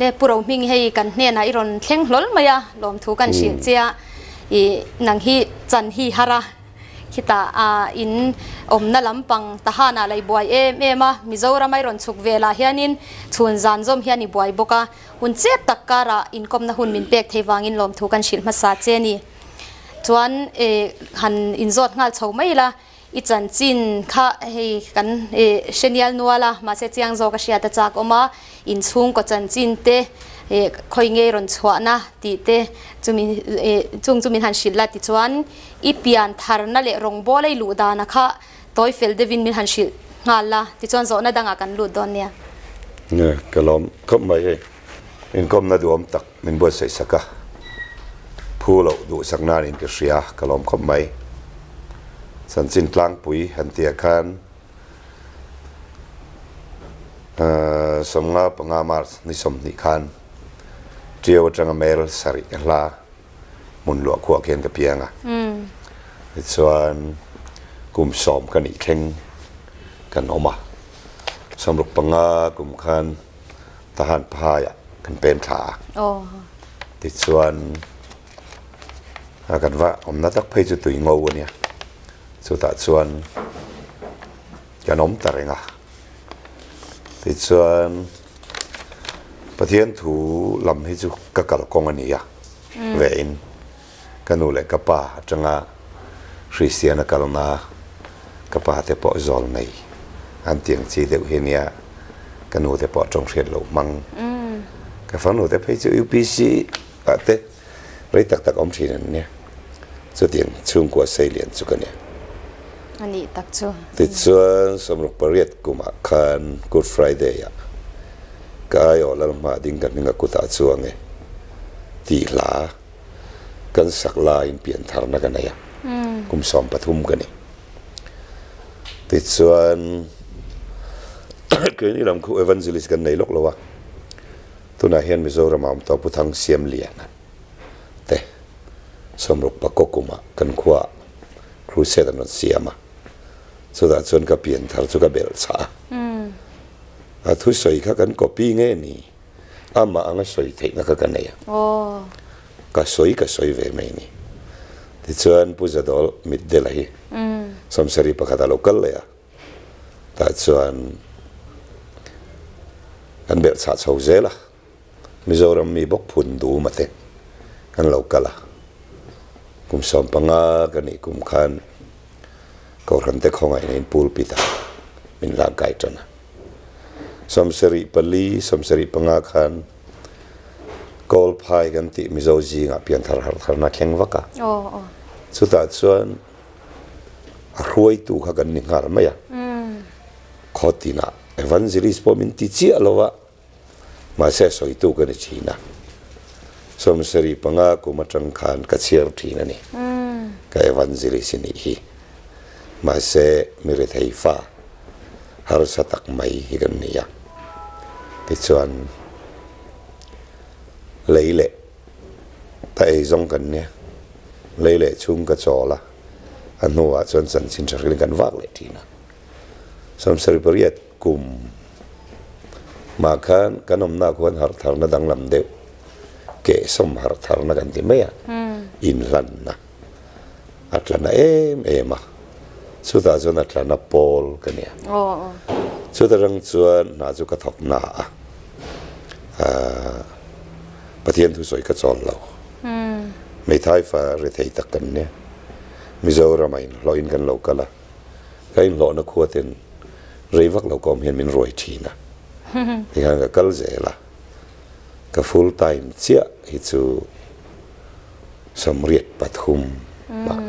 Le Pu Rohming hei kan hnenah i rawn thleng hlawl mai a, lawmthu kan hrilh che a, i nang hi chan hi har a, khitah a in awmna lampang Tahanah la i buai em em a, Mizoram a i rawn chhuk velah hianin chhun zan zawm hian i buai bawk a, hun chep tak karah inkawmna hun min pek thei vangin lawmthu kan hrilh hmasa che ni. Chuan e han inzawt nghal chho mai ila. I chanchin kha hei kan hre nial nual a, mahse chiang zawk a hriat a chak awm a, inchhungkaw chanchin te khawi ngei rawn chhuahna tih te chumi chung chu min han hrilh la tichuan i pian tharna leh rawngbawla i luh dana kha tawi fel deuhin min han hrilh nghal la tichuan zawhna dangah kan lut dawn nia. Nge ka lawm khawp mai hei inkawmna duhawm tak min buatsaih sak a, phu loh duhsak nan in ka hria ka lawm khawp mai. Chanchin tlangpui han tih ah khan 15 panga March ni 20 khan Ṭiau atanga mel sarih a hla hmun luah khuah khian ka piang a. Tichuan kum 10 ka nih thleng kan awm a, 65 kum khan Tahan phaiah kan pen thla a. Tichuan kan va awmna tak phei chu tui ngo a nia. Chutah chuan kan awm ta reng a. Tichuan Pathian thu lam hi chu ka kalkawng a ni a. Vein ka nu leh ka pa atanga Kristian a kalna ka pa te pawh zawl nei an tiang chi deuh hi nia ka nu te pawh tawng hriat loh hmang ka fanu te phei chu UPC ah te rei tak tak awm thin an nia chutiang chhungkua sei lian chu ka nia. A nih tak chu. Tichuan 68 kumah khan Good Friday ah ka aiawh Lalhma ding ka hming a kutah chuang e tih hla kan sak laiin piantharna ka nei a, kum 13 ka ni. Tichuan keini lam khu evangelist kan nei lawk lo a, tunah hian Mizoram ah awm tawh Pu Thang Siamliana te 60 pakaw kumah kan khuaah crusade an rawn siam a, chutah chuan ka pianthar chu ka belh chah a, a thusawi kha kan copy nge ni? Amah anga sawi theihna kha ka nei a, ka sawi ka sawi ve mai a ni. Tichuan Pu Zadawlh Mitdela hi 71 a lo kal leh a, tah chuan kan belh chhah chho zel a, Mizoram mi bawk phun duma te kan lo kal a, kum 15 ka nih kum khan Kohhran te khawngaihna in pulpit ah min lak kai tan a. 74, 75 khan Kawlphai kan tih Mizo zingah pianthar harhtharna thleng vak a. Chutah chuan a hruaitu kha kan ni nghal mai a. Khaw tinah evangelist pawh min ti chiah lo a, mahse sawitu ka ni thin a. 75 kum atang khan ka chhiar thin a ni. Ka evangelist i nih hi. Mahse mi rethei fa harsa tak mai hi kan ni a. Tichuan lei leh ta ei zawng kan nia, lei leh chhung ka chawl a, a hnuah chuan chanchin tha hrilhin kan vak leh thin a. 78 kum mah khan kan awmna khuan harhtharna danglam deuh, kehsawm harhtharna kan ti mai a, inhlanna. A tla na em em a, chutah chuan a tla na pawl ka nia. Chuta rang chuan hna chu ka thawk na a, Pathian thusawi ka chawl lo. Hmeithai fa rethei tak kan nia. Mizoram ah inhlawhin kan lo kal a, ka inhlawhna khua ten rei vak lo ka awm hian min ruai thin a, tikhan ka kal zel a, ka full time chiah hi chu 83 mah.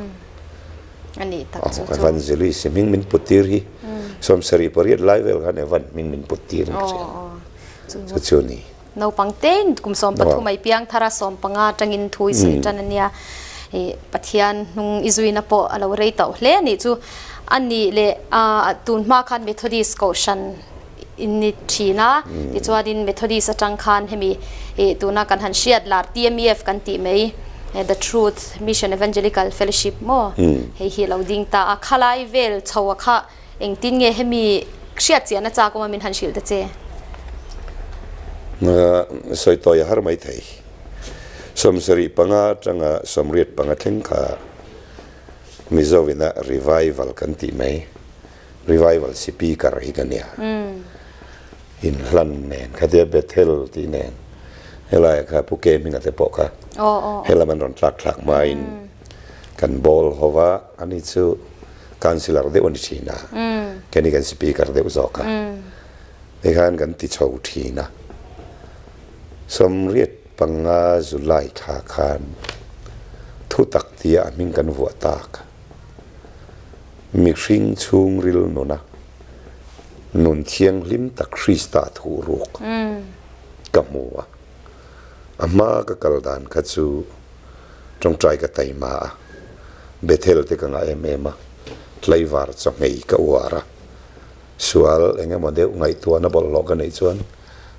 Ani tak chu chu. Evangelist hming min put tir hi 78 lai vel khan Evan hming min put tir in ka hria. Chu chu ni. Naupang te kum 13 mai piang thara 15 tangin thu i sawi tan ania. I Pathian hnung i zuina pawh a lo rei tauh hle anih chu. Ani leh tun hma khan Methodist kohhran in ni thin a, tichuanin Methodist atang khan hemi ih tuna kan han hriat lar TMEF kan tih mai The Truth Mission Evangelical Fellowship maw hei hi a lo ding ta a, khalai vel chho a kha engtin nge hemi hriat chiahna chak awm a min han hrilh ta che? Sawi tawi a har mai thei. 75 atanga 85 thleng kha Mizo-ina revival kan tih mai, revival speaker hi ka nia. Inhlan nen khatia Bethel tih nen helaiah kha Pu Ke Hminga te pawh kha helam an rawn tlak thlak hmain kan bawl ho va, ani chu councillor deuh a ni thin a, keini kan speaker deuh zawk a. Tikhan kan ti chho thin a, 85 July thla khan thutak tia a hming kan vuah tak. Mihring chhungril nuna nun thianghlim tak Krista thuh ruk ka hmu a, a hma ka kal dan kha chu tawngtai ka taima a, Bethel te ka ngah em em a, tlaivar chawhmei ka uar a. Sual eng emaw deuh ngaihtuahna bawlhhlawh ka neih chuan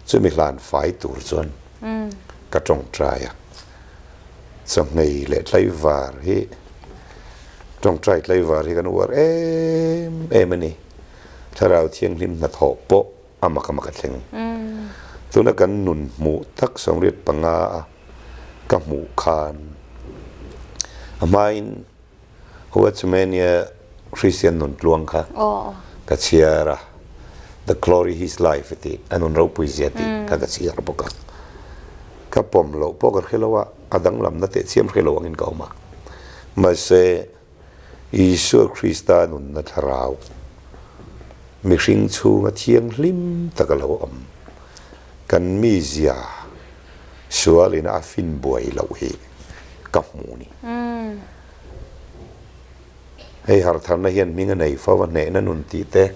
chumi hlan fai tur chuan ka tawngtai a. Chawhmei leh tlaivar hi tawngtai tlaivar hi kan uar em em a ni. Thlarau Thianghlim hnathawh pawh a mak a mak a thleng. Tuna kan nun hmuh tak 75 a ka hmuh khan a hmain Huatsmania Christian nun tluang kha ka chhiar a, The Glory His Life tih a nun ropui zia tih kha ka chhiar bawk a. Ka pawm loh pawh ka hre lo a, a danglamna teh chiam hre lo angin ka awm a. Mahse, Isua Krista nunna thlarau mihring chhunga thianghlim taka lo awm kan mizia sualin a fin buai loh hi ka hmu ni. Hei hartharna hian hming a nei fo a, hnehna nun tih te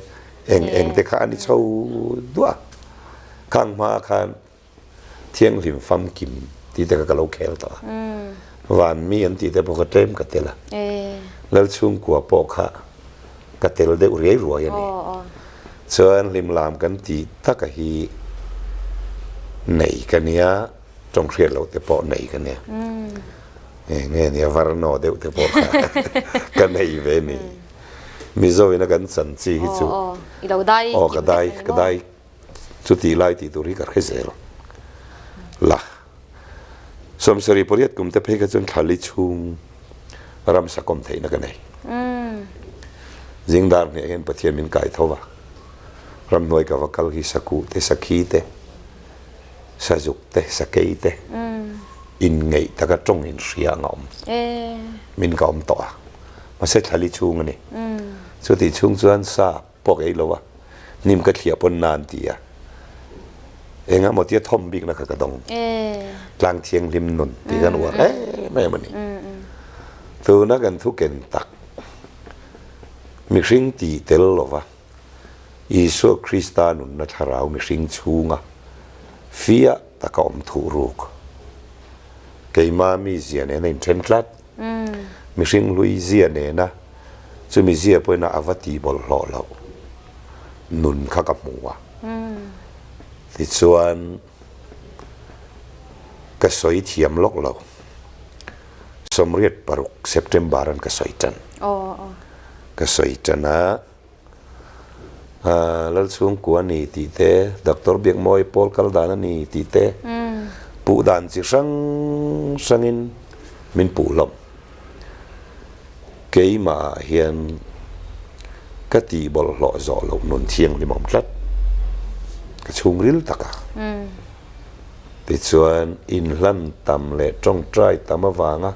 eng eng te kha a ni chho duah a. Khang hma khan thianghlim famkim tih te kha ka lo khel tawh a. Van mi an tih te pawh kha tlem ka tel a. Lalchhungkua pawh kha ka tel deuh riai ruai a ni. Chuan hlimlam kan tih taka hi nei ka nia. Tawng hriat loh te pawh nei ka nia. Nge nia varno deuh te pawh kha ka nei ve ni. Mizo ina kan chan chi hi chu. I lo dai Aw ka dai ka dai chu tih lai tih tur hi ka hre zel la. 78 kum te phei kha chuan thlali chhung ramsa kawm theihna ka nei. Zingdar hniah hian Pathian min kai tho va. Ramhnuai ka va kal hi sakuh te sakhi te. Sazuk te, sakei te inngeih taka tawng in hria ang a awm. Min ka awm tawh a. Mahse thlali chhung a ni. Chutih chhung chuan sa pawh ka ei lo a, hnim ka thliah pawn na an ti a. Engah maw tia thawm bikna kha ka dawng. Tlang thianghlim nun tih kan uar em em a ni. Tuna kan thu ken tak mihring tih tel lova Isua Krista nunna thlarau mihring chhunga fiah taka awm thuh ruk. Keima mizia nena inthen tlat. Mihring hlui zia nena chumi zia pawhin a va tih bawlhhlawh loh nun kha ka hmu a. Tichuan, ka sawi thiam lawk lo. 86 September an ka sawi tan. Ka sawi tan a. Lalchhungkua a ni tih te, Doctor Biakmawia pawl kal dan a ni tih te, puh dan chi hrang hrangin min puh hlawm. Keimahah hian ka tih bawlhhlawh zawh loh nun thianghlim awm tlat, ka chhungril tak a. Tichuan, inhlan tam leh tawngtai tam avanga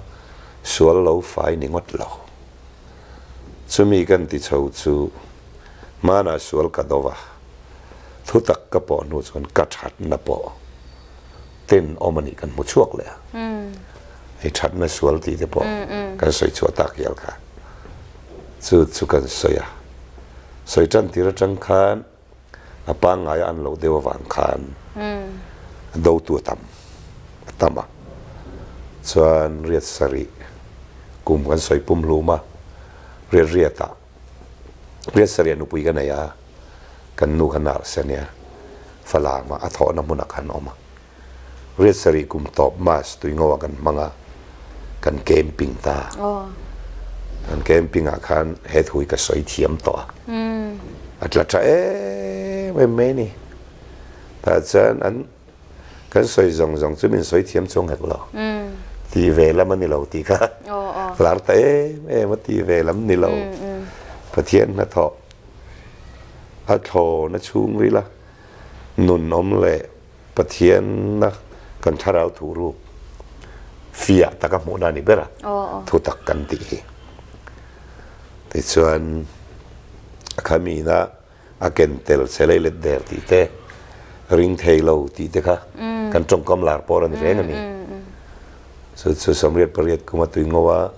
sual lo fai ni ngawt lo. Chumi kan ti chho chu hmanah sual ka do va, thutak ka pawh hnu chuan ka thatna pawh ten awm a nih kan hmu chhuak leh a. Hei thatna sual tih te pawh kan sawi chhuah tak hial kha. Chu chu kan sawi a. Sawi tan tir atang khan a pangngaia an loh deuh avang khan dotu a tam a tam a. Chuan riat sarih kum kan sawi pum hlum a, riat riatah riat sarih a nupui ka nei a, kan nu kha nurse a nia, Falam ah a thawhna hmunah khan awm a. Riat sarih kum tawp Mas tuingo ah kan hmang a, kan camping ta. Kan camping ah khan he thu hi ka sawi thiam tawh a. A tla tha em em mai a ni. Tah chuan an Kan sawi zawng zawng chu min sawi thiam chuang hek lo. Tih ve lam a ni lo tih kha lar ta em em a tih ve lam ni lo. Pathian hnathawh a thlawna chhung rila nun awm leh Pathianna kan thlarau thu ruk fiah taka hmuhna a ni ber a, thu tak kan tih hi. Tichuan a khamina a ken tel che lei let der tih te, ring thei lo tih te kha kan tawngkam lar pawr a ni reng a ni. Chu chu 88 kuma Tuingoa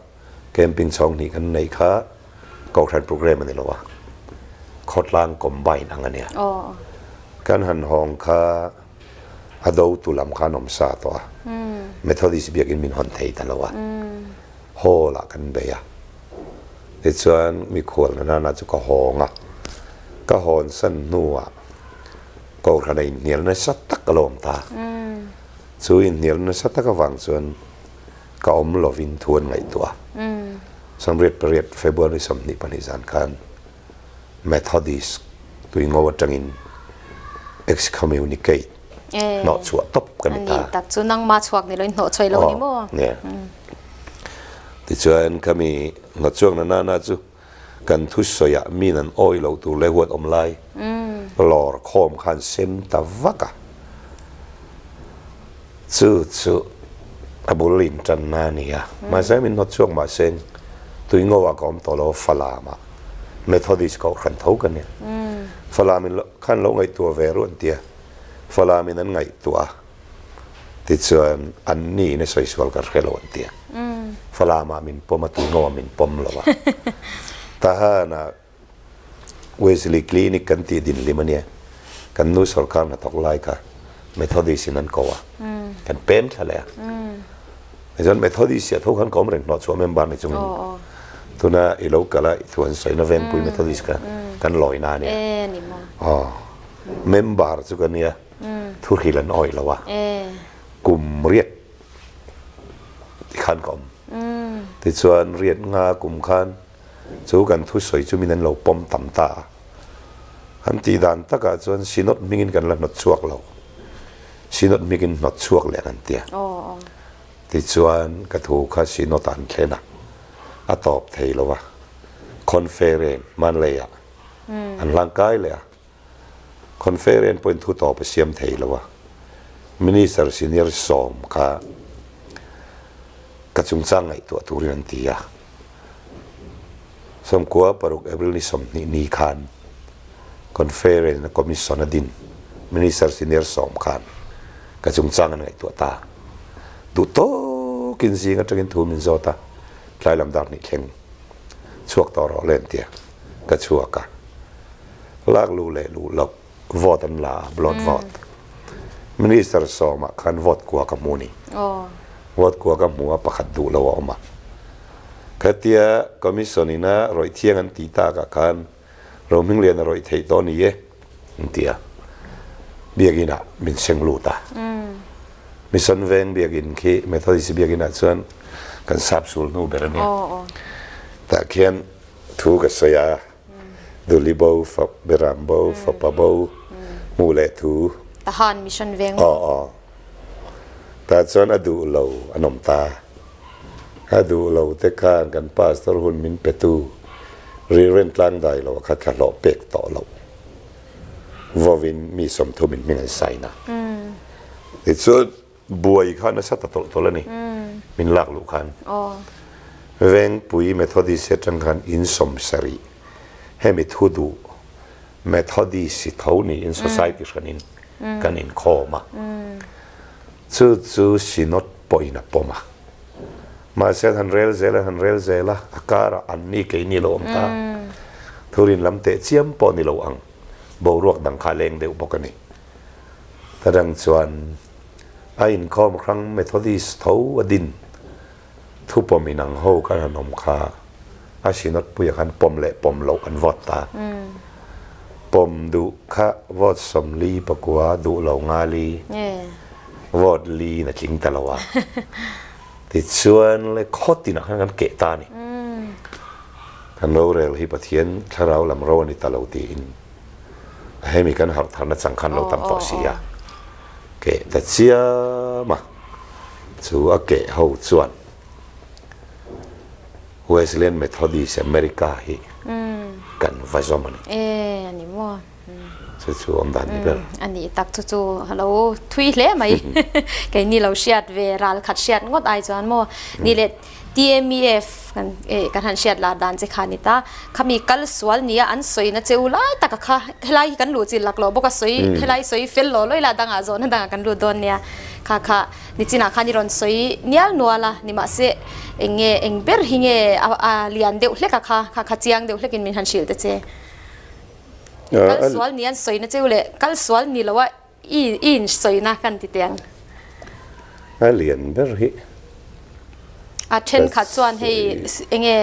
camping chhawng hnih kan neih kha Kohhran program a ni lo a, khawtlang combine ang a nia. Kan han hawng kha a dotu lam kha an awm sa tawh a, Methodist biakin min hawn thei ta lo a, hall ah kan bei a. Tichuan mikhual na nana chu ka hawng a, ka hawn san hnuah Kohhran a inhnial nasa tak a lo awm ta. Chu inhnial nasa tak avang chuan ka awm lovin thu an ngaihtuah a. 88 February 22 zan khan Methodist tuingo atangin excommunicate hnawh chhuah tawp ka ni ta. Ani tak chu nangma chhuak ni loin hnawh chhuai lo ni maw? Nia. Tichuan khami hnawh chhuak na nana chu kan thusawiah min an awi lo tur leh huat awm lai lawr khawm khan sem ta vak a. Chu chu a bul in tanna a ni a. Mahse min hnawt chhuak mahse Tuingo ah ka awm tawh lo a Falam ah Methodist kohhran tho ka nia. Falam in khan lo ngaihtuah ve ruah an ti a. Falam in an ngaihtuah a. Tichuan an ni in a sawi sual ka hre lo an ti a. Falam ah min pawm a Tuingo ah min pawm lo a. Tahan ah Wesley Clinic kan tih din hlim a nia. Kan nu sorkar hnathawk lai kha Methodist in an ko a. Kan pem thla leh a. Tichuan Methodist ah tho khan ka awm reng hnawh chhuah member ni chungin tuna i lo kal a i thu an sawi na Venpui Methodist kha kan lawi na a nia. Aw member chu ka nia thuhril an awih lo a. Kum riat tikhan ka awm. Tichuan riat nga kum khan Chu kan thusawi chu min an lo pawm tam ta a. An tih dan takah chuan Synod hmingin kan la hnawt chhuak lo. Synod hmingin hnawt chhuak leh an ti a. Tichuan ka thu kha Synod ah an thlen a, a tawp thei lo a. Conference hmanleiah an hlangkai leh a. Conference pawhin thu tawp a siam thei lo a. Minister senior sawm kha ka chungchang ngaihtuah turin an ti a. 16 April ni 20 ni khan Conference na Commission a din Minister senior sawm khan ka chungchang an ngaihtuah ta. Duh tawkin zing atangin thu min zawt a, tlai lam dar hnih thleng chhuak tawh rawh le an ti a, ka chhuak a. Lak luh leh luh loh vote an la a, blood vote. Minister sawmah khan vote kua ka hmu ni. Vote kua ka hmu a, pakhat duh lo a awm a. Khatia commission ina rawih thiang an tih takah khan Rohminglian a rawih theih tawh ni e an ti a. Biakinah min seng lut a. Mission Veng biakin khi Methodist biakinah chuan kan sap sul hnu ber a nia. Tah khian thu ka sawi a. Duli bo, Beram bo, Fapa bo, hmuh leh thu. Tahan Mission Veng. Aw aw. Tah chuan a duh lo an awm ta. A duh lo te khan kan pastor hun min petu rilrem tlang dai lo a kha thla hlawh pek tawh loh. Vawin mi 30 in hming an sign a. Tichuan buai kha nasa ta tawlh tawlh a ni min lak luh khan Vengpui Methodist atang khan in 70 hemi thu duh Methodist si tho niin society hranin kan inkhawm a chu chu Synod pawhin a pawm a mahse an han rel zel an han rel zel a a karah an ni keini lo awm ta thurin lam teh chiam pawh ni lo ang boruak dang kha a leng deuh bawk a ni. Ta dang chuan a inkhawm hrang Methodist tho a din thupawm inang ho khan han awm kha a Synod puia khan pawm leh pawm loh an vote ta. Pawm duh kha vote 49 duh lo ngali vote li in a tling ta lo a. Tichuan le khaw tinah khan kan keh ta a ni. Kan rorel hi Pathian thlarau lam ro a ni ta lo tiin. Hemi kan harh tharna chang khan lo tam tawh si a. Keh ta chiam a, chu a keh ho chuan Wesleyan Methodist America hi kan va zawm a ni. E, a ni maw? Chu chu awm dan ni ber. A nih tak chu chu a lo thui hle mai. Keini lo hriat ve ral khat hriat ngawt ai chuan maw? Ni leh TMEF kan kan han hriat lar dan che kha ni ta. Khami kal sual nia an sawina cheu lai taka kha helai hi kan luh chilh lak loh bawk a sawi helai sawi fel lo lawih la dangah zawhna dangah kan lut dawn nia. Kha kha nichinah khan i rawn sawi nial nual a nimahse eng nge eng ber hi nge a lian deuh hlek a kha kha kha chiang deuh hlekin min han hrilh ta che. Kal sual nia an sawina cheu leh kal sual ni loa I i in sawina kan ti teh ang. A lian ber hi. A thenkhat chuan hei enge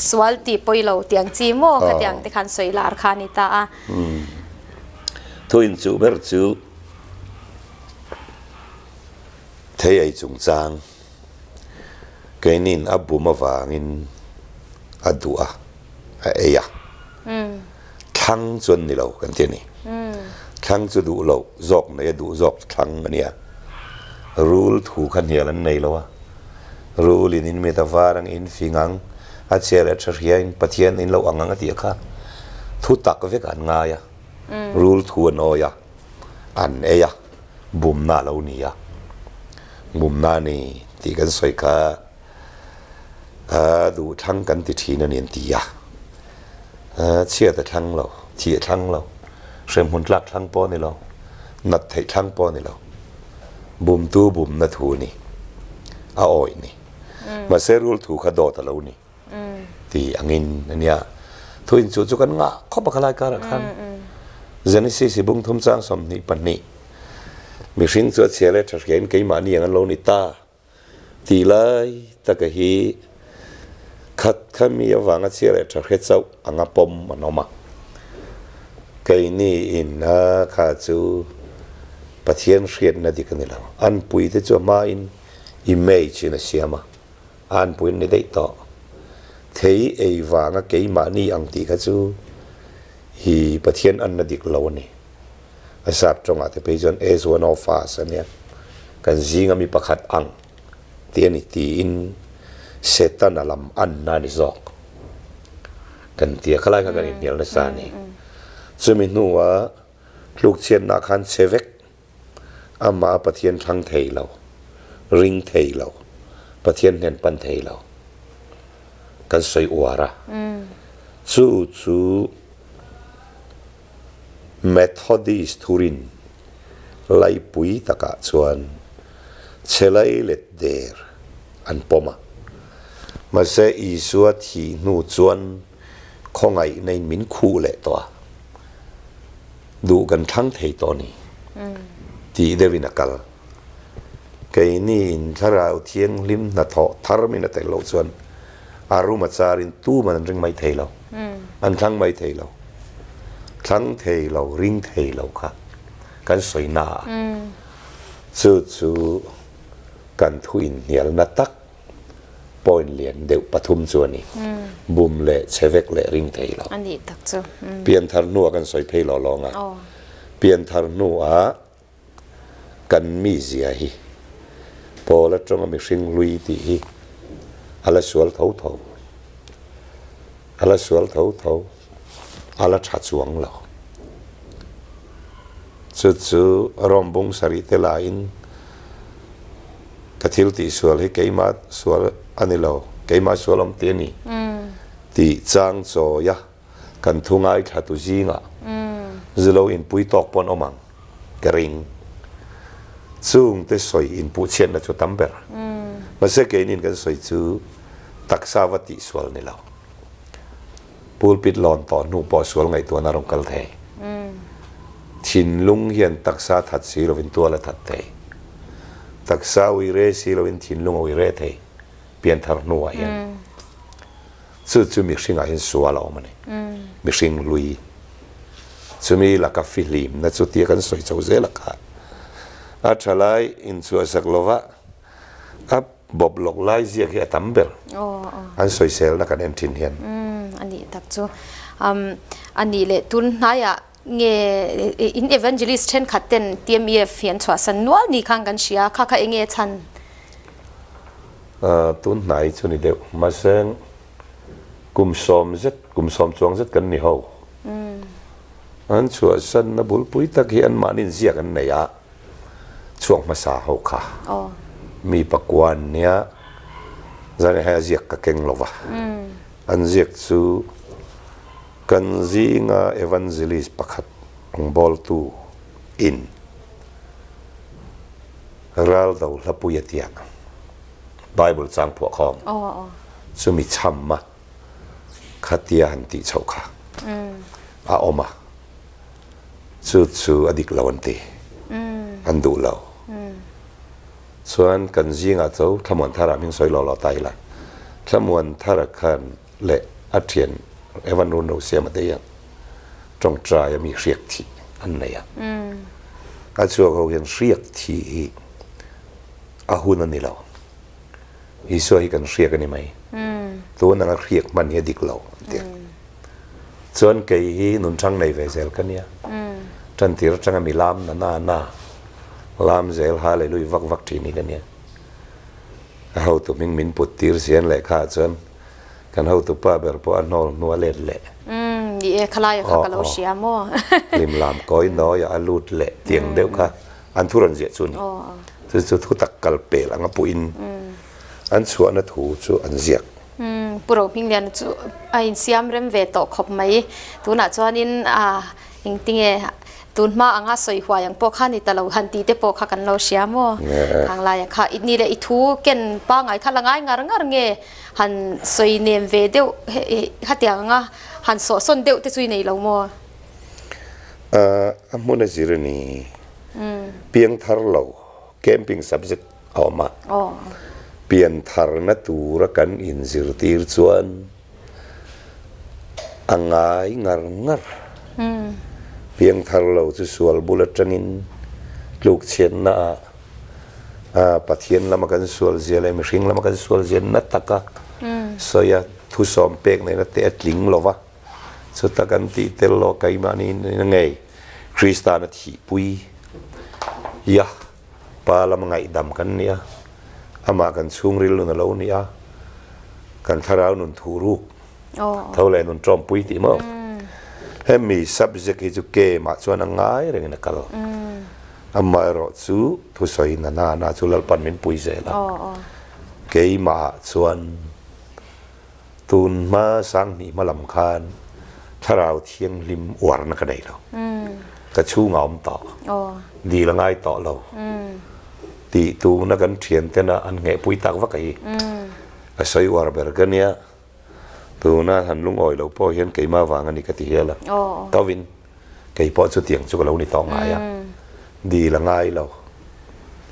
sual tih pawi lo tih ang chi maw khatiang te khan sawi lar kha a ni ta a. Thu inchuh ber chu thei ei chungchang keinin a bum avangin a duh a. a ei a, thlang chu an ni lo kan ti a ni. Thlang chu duh loh zawk nei a duh zawk thlang a nia. Rul thu kha hnial an nei lo a, rul in in mit a var ang, in fing ang, a chhia leh tha hria in Pathian in lo ang ang a tih kha thu tak vek an ngai a, rul thu an awi a, an ei a, bumna a lo ni a, bumna a ni tih kan sawi kha. A duh thlang kan ti thin a ni an ti a, chhiat a thlang lo, thih a thlang lo, hremhmun tlak thlang pawh a ni lo, nat theih thlang pawh a ni lo, bumtu bumna thu a ni, a awih ni. Mahse rul thu kha dawt a lo ni ti angin a nia. Thu inchuh chu kan ngah khawp a khalai karah khan Genesis i bungthum chang 22 mihring chu a chhia leh tha hriain keimahni ang an lo ni ta. Tih lai taka hi khat kha mi avanga chhia leh tha hre chauh anga pawm an awm a. Keini in a kha chu Pathian hriatna dik a ni lo. An puite chu a hmain image in a siam a, a an puiin ni daih tawh. Thei ei vanga keimahni ang tih kha chu hi Pathian anna dik lo a ni. A sap tawngah te phei chuan as one of us a nia, kan zinga mi pakhat ang tih a ni tiin Setana lam anna a ni zawk kan ti a, khalai kha kan inhnial nasa a ni. Chumi hnua tlukchhiatna khan che vek, amah a Pathian thlang thei lo, ring thei lo, Pathian hnen pan thei lo kan sawi uar a, chu chu Methodist thurin laipui takah chuan chelai let der an pawm a. Mahse Isua thih hnu chuan khawngaihna in min khuh leh tawh a, duh kan thlang thei tawh a ni tih deuhin a kal. Keini in Thlarau Thianghlim hnathawh thar min a tel loh chuan a room a charin tuman an ring mai thei lo, an thlang mai thei lo. Thlang thei lo, ring thei lo kha kan sawi na a, chu chu kan thu inhnialna tak point lian deuh pathum chu a ni. Bum leh chhe vek leh ring thei lo. Pianthar hnuah kan sawi phei lawh lawng a, pianthar hnuah Kan mizia hi Paul atanga mihring hlui tih hi a la sual tho tho, a la sual tho tho, a la tha chuang lo. Chu chu Rome bung sarih te lahin ka thil tih sual hi keimah sual a ni lo, keimah sual awm tih a ni tih chang chawi a. Kan thu ngaithla tu zingah zu lo inpui tawk pawn awm ang ka ring. Chungte sawi inpuh chhiatna chu tam ber. Mahse keinin kan sawi chu taksa va tihsual ni lo. Pulpit lawn tawh hnu pawh sual ngaihtuahna rawn kal thei. Thinlung hian taksa that si lovin tual a that thei. Taksa uire si lovin thinlung a uire thei pianthar hnuah hian. Chu chu mihringah hian sual a awm a ni. Mihring hlui. Chumi laka fihlimna chu tia kan sawi chho zel a kha. A thalai inchhuahsak lova a bawp lawk lai ziak hi a tam ber. An sawiselna kan en thin hian. A nih tak chu. A nih leh tun hnaiah. Nge in evangelist thenkhat ten TMEF hi an chhuahsan nual ni khan kan hria, kha kha enge chhan? Tun hnai chu ni deuh, mahse kum sawm zet, kum sawm chuang zet kan ni ho. An chhuahsanna bulpui tak hi anmahni inziak an nei a, chhuak hmasa ho kha mi pakua an nia, zan hei a ziak ka keng lo va, an ziak chu Kan zinga evangelist pakhat rawngbawltu in Raldo hlapui a tiah Bible chang phuah khawm chumi chham a khatia han tih chhoh kha a awm a, chu chu a dik lo an ti, an duh lo. Chuan kan zingah chu Thlamuan Thara hming sawi lo lo ta ila, Thlamuan Thara khan leh a thian Evan Run Rosiama te hian tawngtai a mi hriak thih an nei a. A chhuak ho hian hriak thih hi a hun a ni lo. Isua hi kan hriak a ni mai. Tun anga hriak hman hi a dik lo an ti a. Chuan kei hi nunthang nei ve zel ka nia. Tantir atanga mi lam na na na lam zel hallelujah vak vak thin hi ka nia. A hotu hming min put tir sian lehkha ah chuan kan hotu pa ber pawh a hnawl hnu a let leh. Umm ni e, khalai kha ka lo hria maw? Hlim lam kawi nawi ah a lut leh tiang deuh kha an thu rawn ziah chu a ni. Chu chu thu tak kal pel anga puhin an chhuahna thu chu an ziak. Umm Pu Rohmingliana chu a insiam rem ve tawh khawp mai. Tunah chuanin a engtinge tun hma anga sawi huai ang pawh kha ni ta lo han tih te pawh kha kan lo hria maw? Khang laia kha i ni leh i thu ken pangngai kha la ngai ngar ngar nge han sawi nem ve deuh khatiang anga han sawhsawn deuh te chu i nei lo maw? A hmun a zir a ni. Piangthar lo camping subject a awm a, piantharna tura kan inzirtir chuan a ngai ngar ngar. Piangthar lo chu sual bul atangin tlukchhiatna ah Pathian lama kan sual zia leh mihring lama kan sual zia na taka sawi a, thusawm pek neihna te a tling lo va, chuta kan tih tel lo keimahni ngei Krista na thihpui ia. Pa lama ngaihdam kan ni a, amah kan chhungril nun a lo ni a, kan thlarau nun thuh ruk tho leh nun tawmpui tih maw? Hemi subject hi chu game ah chuan a ngai rengin a kal. Amaherawh chu thusawi na na na chu Lalpan min pui zel a, keimah ah chuan Tun hma Sanghnih hma lam khan Thlarau Thianghlim uarna ka nei lo. Ka chhung a awm tawh. Dil a ngai tawh lo. Tih tuna kan thian tena an nghehpui tak vak a hi. Ka sawi uar ber ka nia. Tuna han lungawi lo pawh hian keimah vang a ni ka ti hial a. Tovin kei pawh chutiang chu ka lo ni tawh ngai a. Dil a ngai lo.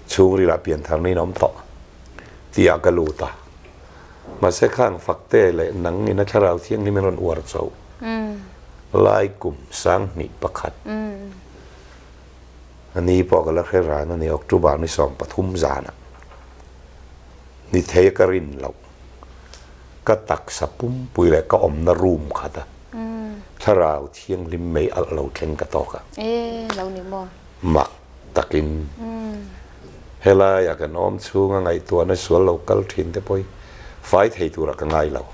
Chhungrilah piantharna in a awm tawh. Tih ah ka lut a. Mahse khang fakte leh nang ina Thlarau Thianghlim in rawn uar chauh lai kum 2001 a ni pawh ka la hre ran a ni, October ni 13 zanah ni thei ka rin loh ka taksa pumpui leh ka awmna room khat a Thlarau Thianghlim mei alh lo thleng ka tawk a. Mak takin helaiah kan awm chhunga ngaihtuahna sual lo kal thin te pawh hi fai thei turah ka ngai lo.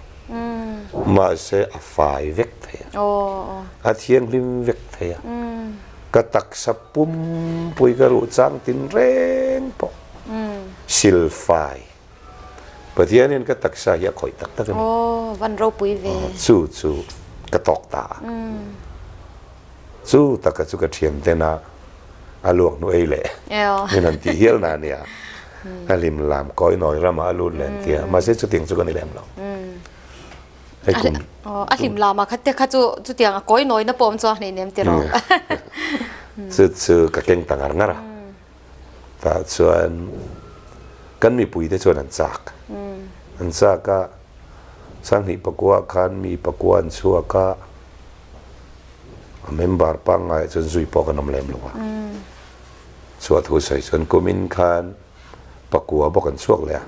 Mahse a fai vek thei a, a thianghlim vek thei a, ka taksa pumpui ka ruh chang tin reng pawh sil fai Pathianin ka taksa hi a khawih tak tak a ni. Chu chu ka tawk ta a. Chu taka chu ka thian ten a, a luak hnu ei leh min han tih hial na ania. A hlim lam kawi nawi ramah a lut leh an ti a, mahse chutiang chu ka ni lem lo. Hei kum. A hlim lamah kha te kha chu chutiang a kawi nawi na pawh awm chuang hlei nem ti rawh. Chu chu ka keng ta ngar ngar a. Tah chuan kan mipui te chuan an chak. An chak a, 2009 khan mi pakua an chhuak a, A member pangngai chuan zui pawh kan awm lem lo a. Chhuah thu sawi chuan kumin khan pakua bawk an chhuak leh a,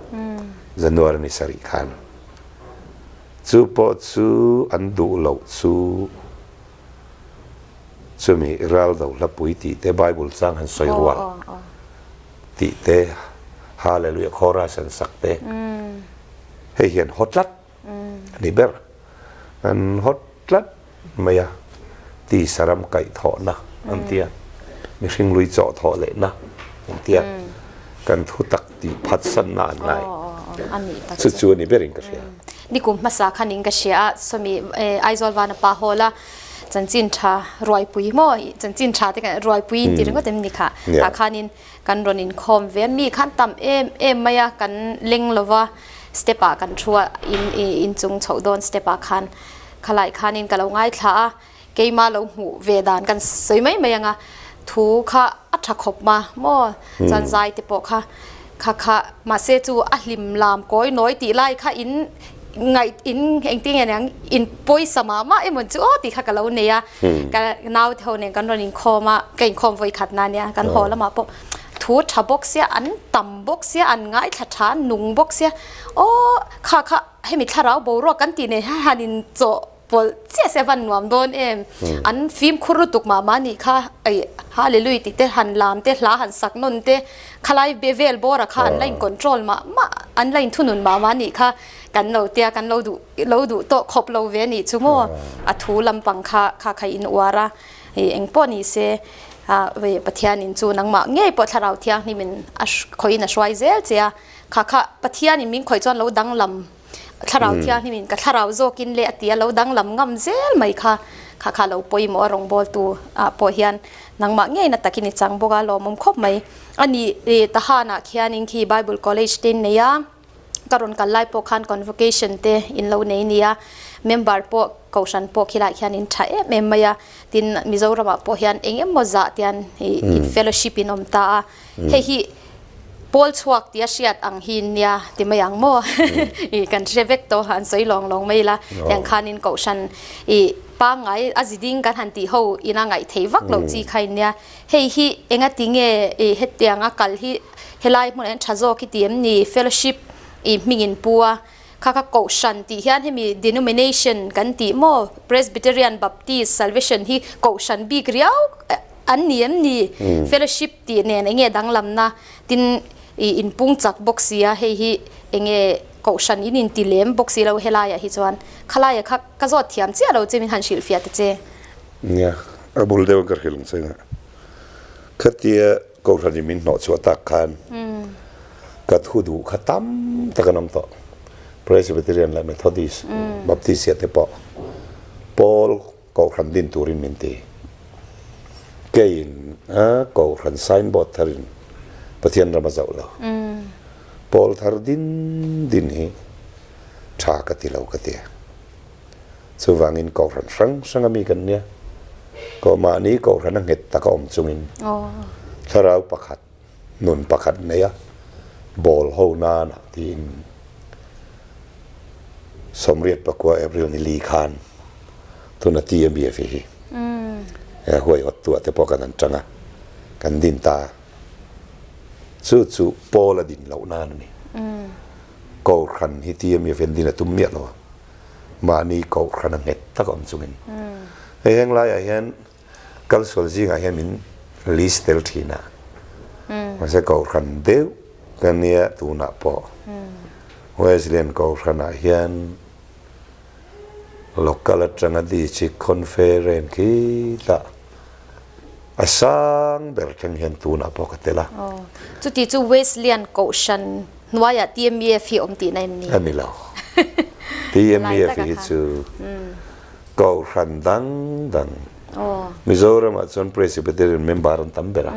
January ni sarih khan. Chu pawh chu an duh loh chu Chumi ral do hlapui tih te Bible chang han sawi rual tih te Hallelujah chorus an sak te hei hian haw tlat a ni ber. An haw tlat mai a, tisa ram kaih thawhna an tia, mihring lui chawh thawh lehna an tia, kan thu tak tih phatsanna an ngai. Chu chu a ni berin ka hria. Nikum hmasa khanin ka hria a, sawmi Aizawl vana pa hawl a, chanchin tha ruaipui maw chanchin tha te kan ruaipui in ti ringawt em ni kha tah khanin kan rawn inkhawm ve a mi khan tam em em mai a kan leng lova step ah kan thu a in inchung chhoh dawn step ah khan khalai khanin ka lo ngaithla a keima lo hmuh ve dan kan sawi mai mai anga thu kha a tha khawp ma maw chuan zai te pawh kha kha kha mahse chu a hlim lam kawi nawi tih lai kha in ngaih in engtin nge niang in pawisa mah mah emaw chu aw tih kha ka lo nei a ka nau te ho nen kan rawn inkhawm a ka inkhawm vawi khat na nia kan haw lamah pawh thu tha bawk sia an tam bawk sia an ngaithla tha an nung bawk sia aw kha kha hemi thlarau boruak kan tih nei han in chawh pawlh chiah se van nuam dawn em an fimkhur lutuk mah mah nih kha ei hallelujah tih te han lam te hla han sak nawn te khalai be vel bawra kha an la in control mah mah an la in thunun mah mah nih kha kan lo tia kan lo duh lo duh tawh khawp lo ve nih chu maw a thu lampang kha kha kha in uar a i eng pawh ni se a ve Pathian in chu nangmah ngei pawh thlarau thianghlim in a khawiin a hruai zel che a kha kha Pathian in min khawih chuan lo danglam Thlarau thianghlimin ka thlarau zawkin le a ti a, lo danglam ngam zel mai kha, kha kha lo pawimawh a rawngbawltu ah pawh hian nangmah ngei na takin i chang bawk a, lawmawm khawp mai. A ni Tahan ah khianin khi Bible College te in nei a, ka rawn kal lai pawh khan convocation te in lo nei nia, member pawh kohhran pawh khilaiah khian in tha em em mai a, tin Mizoram ah pawh hian eng emaw zah te hian in fellowship in awm ta a, hei hi Pawl chhuak tia hriat ang hi nia ti mai ang maw? I kan hre vek tawh han sawi lawng lawng mai ila. Tiang khanin kohhran i pangngai a ziding kan han tih ho ina ngaih theih vak loh chi kha in nia. Hei hi enga ti nge i hetianga kal hi helai hmunah hian tha zawk hi ti em ni? Fellowship i hming in pu a, kha kha kohhran tih hian hemi denomination kan tih maw? Presbyterian, Baptist, Salvation hi kohhran bik riau an ni em ni? Fellowship tih nen enge danglamna tin i inpung chak bawk si a, hei hi enge kohhran in inti lem bawk si lo helaiah hi chuan khalaiah kha ka zawt thiam chiah lo che min han hrilhfiah ta che. Nia, a bul deuh ka hrilh ang che nga. Khatia kohhran in min hnawh chhuah tak khan ka thu duh kha tam tak an awm tawh. Presbyterian leh Methodist, Baptist te pawh Paul Kohhran din turin min ti. Keiin a Kohhran signboard tharin Pathian ram a zoh lo. Pawl thar din din hi tha ka ti lo ka ti. Chuvangin Kohhran hrang hrang ami kan nia. Ko mahni Kohhran a nghet taka awm chungin thlarau pakhat, nun pakhat nei a bawl ho nana tiin 94 April ni li khan tuna TMBF hi he huaihawt tuah te pawh kan han tang a, kan din ta. Chu chu Paul a din loh nan a ni. Kohhran hi TMBF hian din a tum miah lo a, mahni kohhran a nghet tak a awm chungin. Hei heng laiah hian Kalsual zingah hian min list tel thin a, mahse Kohhran deuh ka nia tunah pawh Wesleyan Kohhranah hian local atanga district conference khi tah a sang ber thleng hian tunah pawh ka tel a. Chuti chu Wesleyan Kohhran hnuaiah TMEF hi awm tihna em ni? A ni lo. TMEF hi chu Kohhran dang dang. Mizoramah chuan Presbyterian member an tam ber a.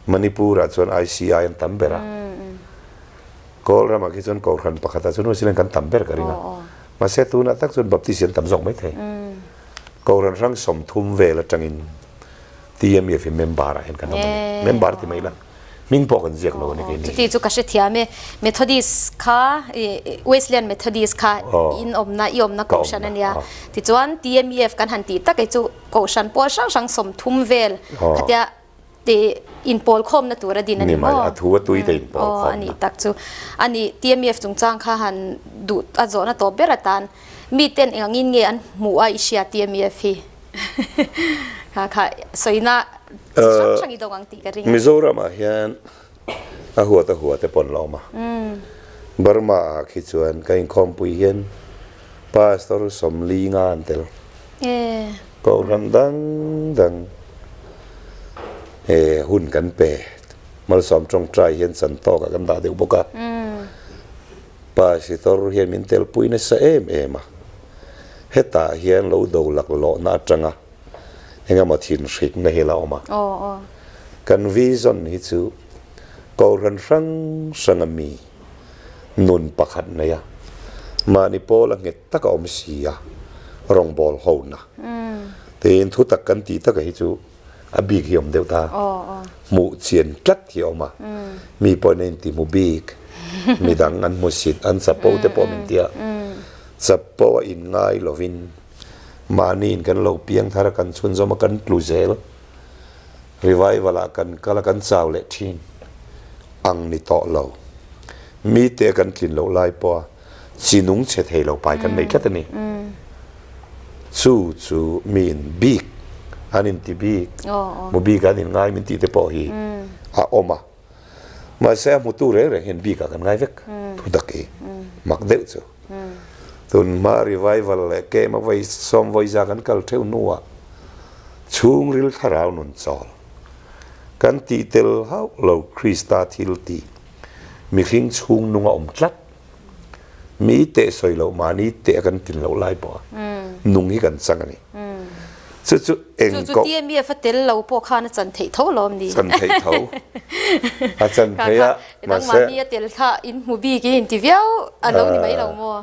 Manipurah chuan ICI an tam ber a. Kawlramah khi chuan Kohhran pakhatah chuan Wesleyan kan tam ber ka ring a. Mahse tunah tak chuan Baptist an tam zawk maithei. Kohhran hrang 30 vel atangin TMEF hi member ah hian kan awm a ni. Member ti mai la. Hming pawh kan ziak lo a ni keini. Chuti chu ka hrethiam e. Methodist kha Wesleyan Methodist kha in awmna i awmna kohhran a nia. Tichuan TMEF kan han tih tak e chu kohhran pawl hrang hrang 30 vel khatia te inpawl khawmna tur a din a ni maw? Ni mai, a thu a tui te inpawl khawmna. Aw a nih tak chu. A nih TMEF chungchang kha han duh a zawhna tawp ber atan miten engangin nge an hmuh a i hria TMEF hi? Kha kha sawina chi hrang hrang i dawng ang tih ka ring a. Mizoram ah hian a huat a hua te pawn la awm a. Burma ah khi chuan ka inkhawmpui hian Pastor Sawmli nga an tel. Kohhran dang dang he hun kan pe. Malsawm tawngtai hian chan tawkah kan dah deuh bawk a. Pastor hian min telpui nasa em em a. Hetah hian lo do laklawhna atanga engemaw thinhrikna hi la awm a. Kan vision hi chu Kohhran hrang hranga mi nun pakhat nei a, mahni pawl a nghet tak a awm si a, rawngbâwl hona tiin thutak kan tih taka hi chu a bik hi a awm deuh ta. Hmuh chian tlat hi a awm a, mi pawhin a inti hmu bik, midang an hmu sit, an chapo te pawh min tia, chapo a inngai lovin mahniin kan lo piang thar a, kan chhunzawm a, kan tlu zel. Revival ah kan kal a kan chau leh thin ang ni tawh lo. Mite kan tlin loh lai pawh a chi nung chhe thei lo pai kan nei tlat a ni. Chu chu mi in bik an in ti bik, mu bik an in ngai min tih te pawh hi a awm a. Mahse a hmutu reng reng hian bik ah kan ngai vek thu dak hi mak deuh chu. Tun hma revival leh kem a vawi sawm vawi za kan kal theuh hnuah chhungril thlarau nun chawl kan tih tel hauh lo Krista thil tih mihring chhung nung a awm tlat. Mi teh sawi loh mahni teh a kan tin loh lai pawh a nung hi kan chang a ni. Chu chu eng Chu chu TMF a tel lo pawh khan a chan theih tho lawm ni. Chan theih tho. A chan theih a mahse. Nangmahni a tel kha in hmu bik in inti viau a lo ni mai lo maw?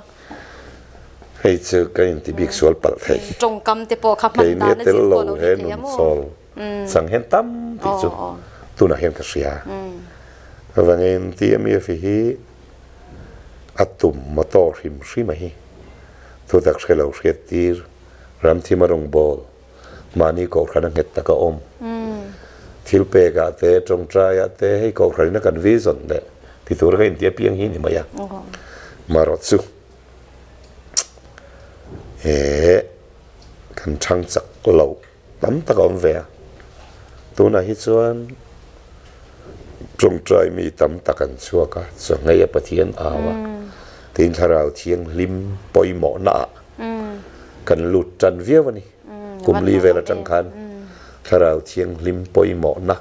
Hei chu ka inti bik sual palh thei. Tawngkam te pawh kha hman dan a zir pawh lo ni thei a maw? Keini a tel lo he nun chawl chang hian tam tih chu tunah hian ka hria. Chuvangin TMF hi a tum motor hrim hrim a hi thutak hre lo hriat tir Ramthim a rawn bawl, mahni kohhran a nghet tak a awm. Thil pekah te, tawngtaiah te, hei kohhranin a kan vision leh ti tur ka inti apiang hi ni mai a. Marawh chu he kan chhang chak lo tam tak a awm ve a. Tunah hi chuan tawngtai mi tam tak an chhuak a, chawhngei a Pathian au a, tin thlarau thianghlim pawimawhna ah Kan lut tan viau a ni. Kum li vel atang khan Thlarau Thianghlim pawimawhna,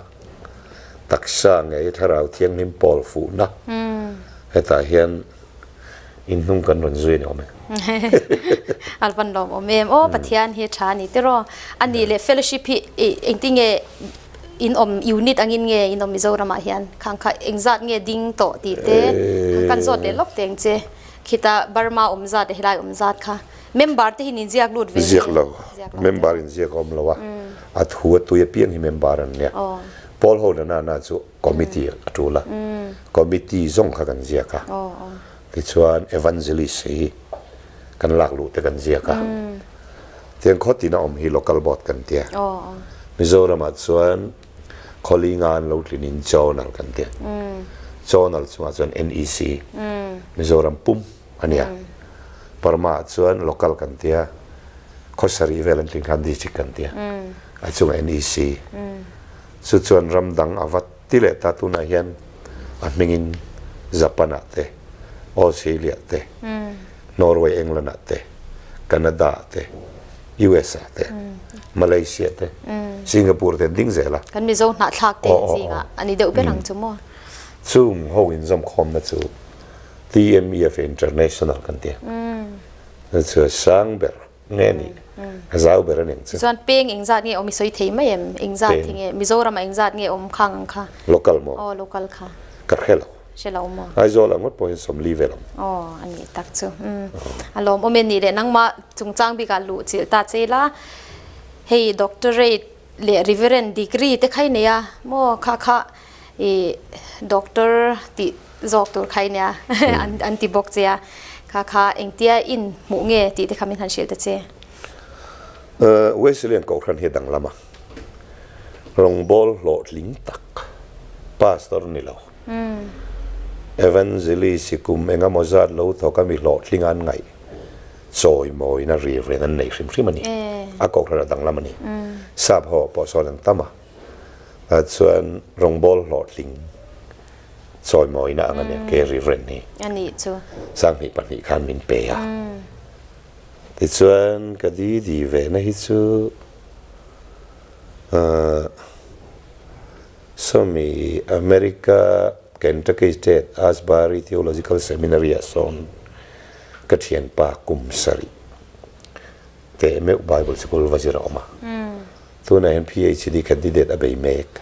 taksa ngei Thlarau Thianghlim pawl fuhna hetah hian inhnung kan rawn zui a ni awm e. A van lawm awm em. Aw Pathian hi tha a ni tiraw. A nih leh fellowship hi engtinge in awm unit angin nge in awm Mizoramah hian khang kha engzat nge ding tawh tih te kan zawt leh lawk teng che. Khita Burma awm zat leh helai awm zat kha member te hian inziak lut ve nge? Ziak lo. Member inziak a awm lo a. A thu a tui apiang hi member an nia. Pawl ho na na chu committee a tul a. Committee zawng kha kan ziak a. Tichuan evangelist hi kan lak luh te kan ziak a. Tiang khaw tina awm hi local board kan tia. Mizoramah chuan Khawli nga an lo tlin in Zonal kan ti. Zonal chungah chuan NEC, Mizoram pum a nia. Burma ah chuan local kan ti a, khaw sarih vel an tlin khan district kan ti a, a chungah NEC. Chu chuan ram dang a va ti leh ta tunah hian a hmingin Japan ah te, Australia te, Norway, England ah te, Canada ah te, US ah te, Malaysia te, Singapore te an ding zel a. Kan Mizo hnahthlak te zingah a ni deuh ber ang chu maw? Chung ho inzawmkhawmna chu TMEF International kan ti a. Chu chu a sang ber nge ni? A zau ber a ni ang chu. Chuan peng engzat nge awm i sawi thei mai em? Engzat hi nge Mizoramah engzat nge awm khang ang kha? Local maw? Aw local kha. Ka hre lo. Hre lo maw? Aizawl ah ngawt pawh hian 40 vel awm. Aw a nih tak chu. A lawmawm e nih leh nangmah chungchang bikah luh chilh ta che ila hei doctorate leh reverend degree te kha i nei a maw kha kha i doctor tih zawk tur kha i nia an ti bawk che a kha kha engtia in hmuh nge tih te kha min han hrilh ta che. Wesleyan Kohhran hi a danglam a, rawngbawl hlawhtling tak pastor ni lo. Evangelist hi kum engemaw zat lo thawk a mi hlawhtling an ngaih chawimawina ri reng an nei hrim hrim a ni. A kohhran a danglam a ni. Sap ho pawh sawn an tam a. Tah chuan rawngbawl hlawhtling chawimawina ang a nia ke Reverend hi. 2002 khan min pe a. Tichuan ka didi ve na hi chu sawmi America Kentucky State Asbury Theological Seminary ah sawn ka thianpa kum sarih teh meuh Bible sikul va zir a awm a. Tunah hian PhD candidate a bei mek.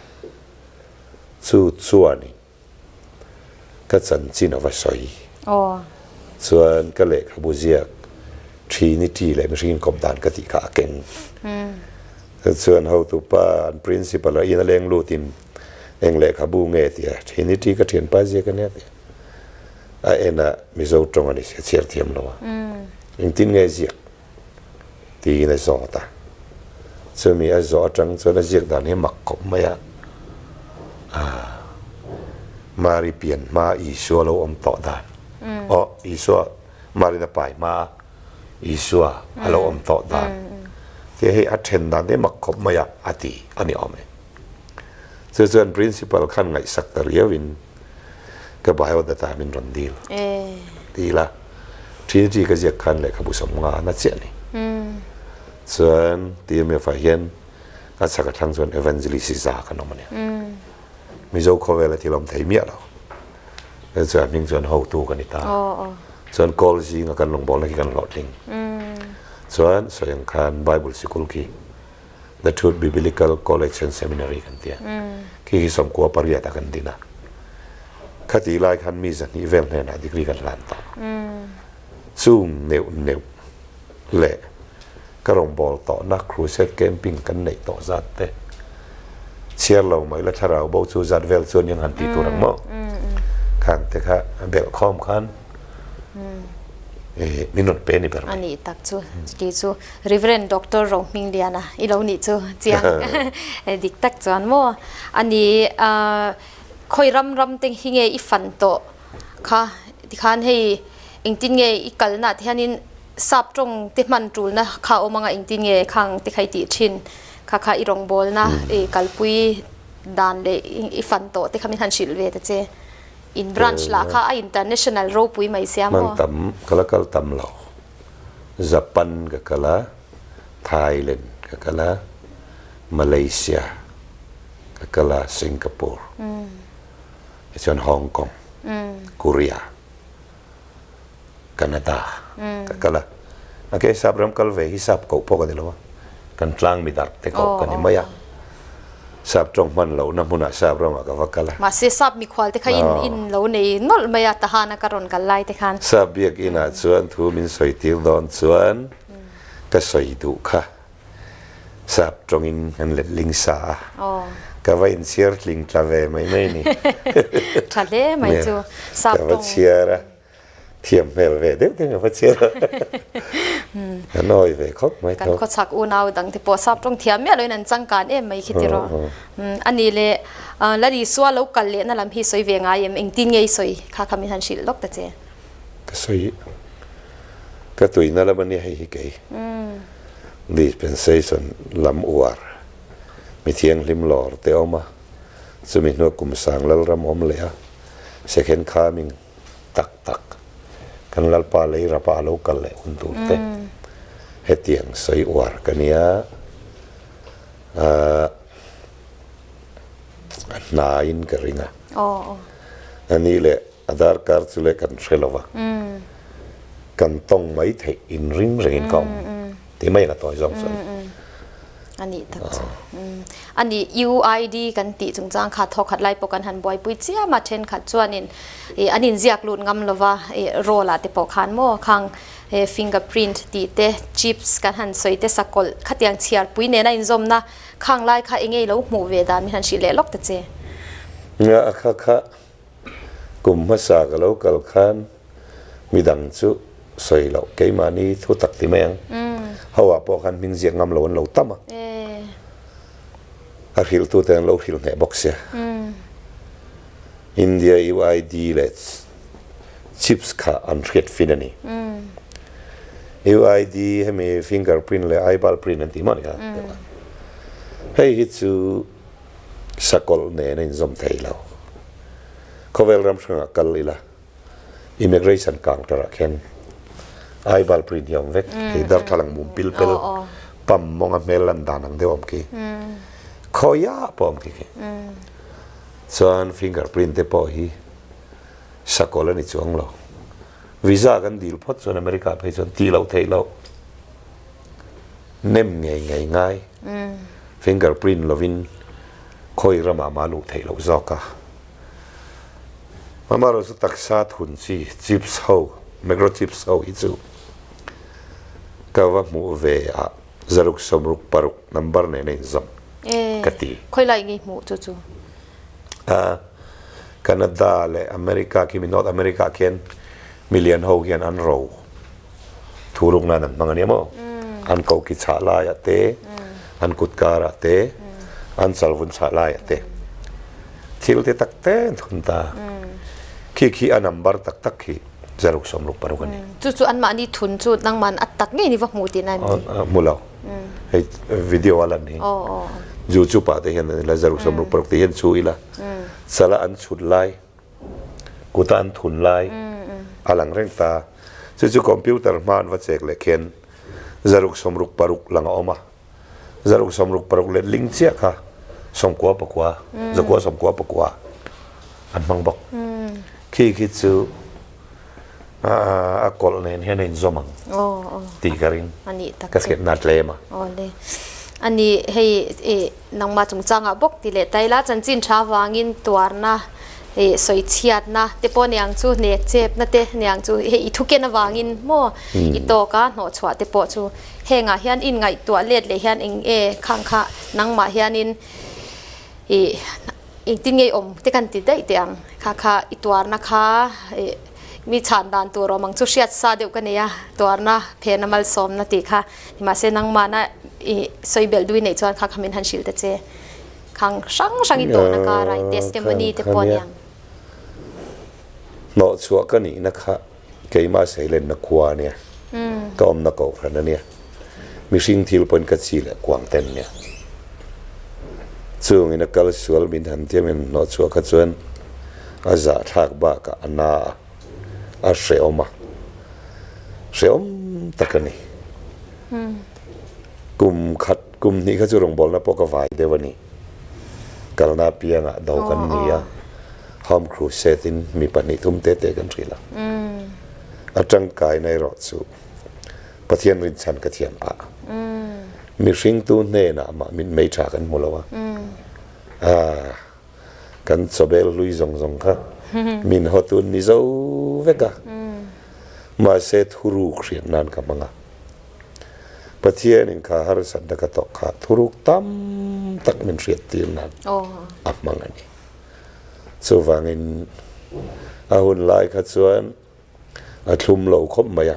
Chu chuanin ka chanchin a va sawi. Chuan ka lehkhabu ziak Trinity leh mihring inkawp dan ka tih kha a keng. Chuan hotupa an principal a in a leng lutin eng lehkhabu nge tia Trinity ka thianpa ziak a nia tia a en a Mizo tawng a ni sia chhiar thiam lo a. Engtin nge ziak? Tiin a zawt a. Chumi a zawh atang chuan a ziak dan hi mak khawp mai a. Aaa Mari pian hma Isua lo awm tawh dan. Aw Isua Marin a pai hma a Isua a lo awm tawh dan. Tia hei a then dan te mak khawp mai a a ti a ni awm e. Chu chuan principal khan ngaihsak ta riauin ka biodata min rawn dil ti ila Trinity ka ziak khan lehkhabu sawmnga a na chiah a ni. Chuan TMF ah hian a chhak a thlang chuan Evangelist za kan awm a nia. Mizo khawvel a thil awm thei miah lo. Chuan hming chuan hotu ka ni ta. Chuan kawl zinga kan rawngbawlna khi kan hlawhtling. Chuan sawi ang khan Bible sikul khi The Truth Biblical College and Seminary kan ti a. Khi hi 98 ah kan din a. Khati lai khan mi zahnih vel hnenah degree kan hlan tawh. Chung neuh neuh leh ka rawngbâwl tawhna crusade camping kan neih tawh zat te chhiar lo mai la thlarau bo chu zat vel chuan eng han tih tur ang maw? Khang te kha belh khawm khan min rawn pe ni ber mai. A nih tak chu chuti chu Reverend Doctor Rohmingliana i lo nih chu chiang dik tak chuan maw a ni khawi ram ram te hi nge i fan tawh kha tikhan hei engtin nge i kalna te hianin sap tawng te hman tulna kha awm anga engtin nge khang te kha i tih thin kha kha i rawngbawlna i kalpui dan leh i fan tawh te kha min han hrilh ve ta che. In branch lah kha a international ropui mai sia maw? Hman tam, ka la kal tam lo. Japan ka kal a, Thailand ka kal a, Malaysia ka kal a, Singapore, tichuan Hong Kong, Korea, Canada ka kal a. A ke sap ram kal ve hi sap koh pawh ka ni lo a, kan tlang mi darh te koh ka ni mai a. Sap tawng hman lohna hmunah sap ramah ka va kal a. Mahse sap mikhual te kha in in lo nei nawlh mai a, Tahana ka rawn kal lai te khan. Sap biakinah chuan thu min sawi tir dawn chuan ka sawi duh kha sap tawngin an let ling sa a, ka va inchhiar tling tla ve mai mai ni. Tha hle mai chu sap tawng. Ka va chhiar a. Thiam hmel ve deuh deuh a va chiar a. A nawi ve khawp mai tho. Kan khawchhak unau dang te pawh sap tawng thiam miah loin an changkan em mai khi tiraw. A nih leh Lal Isua lo kal lehna lam hi sawi ve ngai em? Engtin nge i sawi kha kha min han hrilh lawk ta che. Ka sawi ka tuina lam a nia hei hi kei. Dispensation lam uar mi thianghlim lawr te awm a, chumi hnua kum sang Lalram awm leh a, second coming tak tak kan Lalpa lei rapa a lo kal leh hun tur te hetiang sawi uar ka nia a hnaiin ka ring a a ni leh a darkar chu leh kan hre lo va kan tawng mai theih in ring rengin ka awm Ti mai la tawi zawng chuan. A nih tak chu. A nih UID kan tih chungchang kha thaw khat lai pawh kan han buaipui chiam a, thenkhat chuanin an inziak lut ngam lova roll ah te pawh khan maw khang fingerprint tih te chips kan han sawi te sakawlh khatiang chhiarpui nena inzawmna khang lai kha enge i lo hmuh ve dan min han hrilh leh lawk ta che. Nia a kha kha kum hmasa ka lo kal khan Midang chu sawi loh keimahni thu tak ti mai ang. Ho ah pawh khan hming ziak ngam lo an lo tam a. A hrilh tute an lo hrilh hneh bawk sia. India UID leh chips kha an hriat fin a ni. UID hemi fingerprint leh eyeball print an tih maw ni kha hei hi chu sakawlh nen a inzawm thei lo. Khawvel ram hrangah kal ila immigration counter ah khian eyeball print hi a awm vek. Hei darthlalang mum pil pel pam mawnga hmel lan dan ang deuh a awm khi. Khawiah pawh a awm khi khi. Chuan fingerprint te pawh hi sakawlh a ni chuang lo. Visa kan dil phawt chuan America phei chuan tih loh theih loh nem ngei ngei ngai fingerprint lovin khawi ramah mah luh theih loh zawk a. Amaherawhchu chu taksa thun chi chips ho microchips ho hi chu ka va hmuh ve a zaruk sawmruk paruk number nen a inzawm ka ti. Khawi lai nge hmuh chu chu? Canada leh America khi mi North America khian milian ho hian an ro thu ruk nan an hmang a nia maw? An koki chhah laiah te, an kut karah te, an chalvun chhah laiah te thil te tak te an thun ta. Khi khi a number tak tak khi zaruk sawmruk paruk a ni. Chu chu anmahni thun chu nangman a tak ngei ni va hmu tihna em ni? Hmu lo. Hei video a lan hi. Zu chu pa te hian la zaruk sawmruk paruk te hian chu ila chala an chhut lai kuta an thun lai a lang reng ta. Chu chu computer hma an va chek leh khian zaruk sawmruk paruk lang a awm a. Zaruk sawmruk paruk let ling chiah kha sawmkua pakua zakua sawmkua pakua an hmang bawk. Khi khi chu a kawlh nen hian a inzawm ang tih ka ring. Ka hriatna a tlem a. Awle. Ani hei i nangmah chungchangah bawk ti leh ta ila chanchin tha avangin tuarna i sawichhiatna te pawh niang chu nek chepna te niang chu hei i thuken avangin maw i tawka hnawhchhuah te pawh chu hengah hian inngaihtuah let leh hian eng nge khang kha nangmah hianin i Engtin nge i awm te kan ti daih teh ang. Kha kha i tuarna kha ih mi chhan dan tur awm ang chu hriat sa deuh ka nei a, tuarna phena malsawmna tih kha. Nimahse nangmahna i sawi belh dui neih chuan kha kha min han hrilh ta che. Khang hrang hrang i tawhna kara i testimony te pawh a ni ang. Hnawhchhuah ka nihna kha keimah seilenna khua a nia, ka awmna kohhran a nia, mihring thil pawhin ka chi leh kuang ten nia. Chungin a kal sual min han tiam in hnawhchhuah kha chuan a zahthlak bakah a na a, a hrehawm a, hrehawm tak a ni. Kum khat, kum hnih kha chu rawngbawlna pawh ka vai deuh a ni. Kalna apiangah do kan ni a. Home Crusade in mi pahnih thum te te kan hrilh a. A tangkaina erawh chu Pathian rinchhan ka thiam phah. Mihringtu hnenah mah mitmei tha kan hmu lo a. Kan chawbel hlui zawng zawng kha min hawtun ni zo vek a. Mahse thuruk hriat nan ka hmang a. Pathianin kha harsatna ka tawh kha thuruk tam tak min hriat tir nan a hmang a ni. Chuvangin a hun lai kha chuan a thlum lo khawp mai a,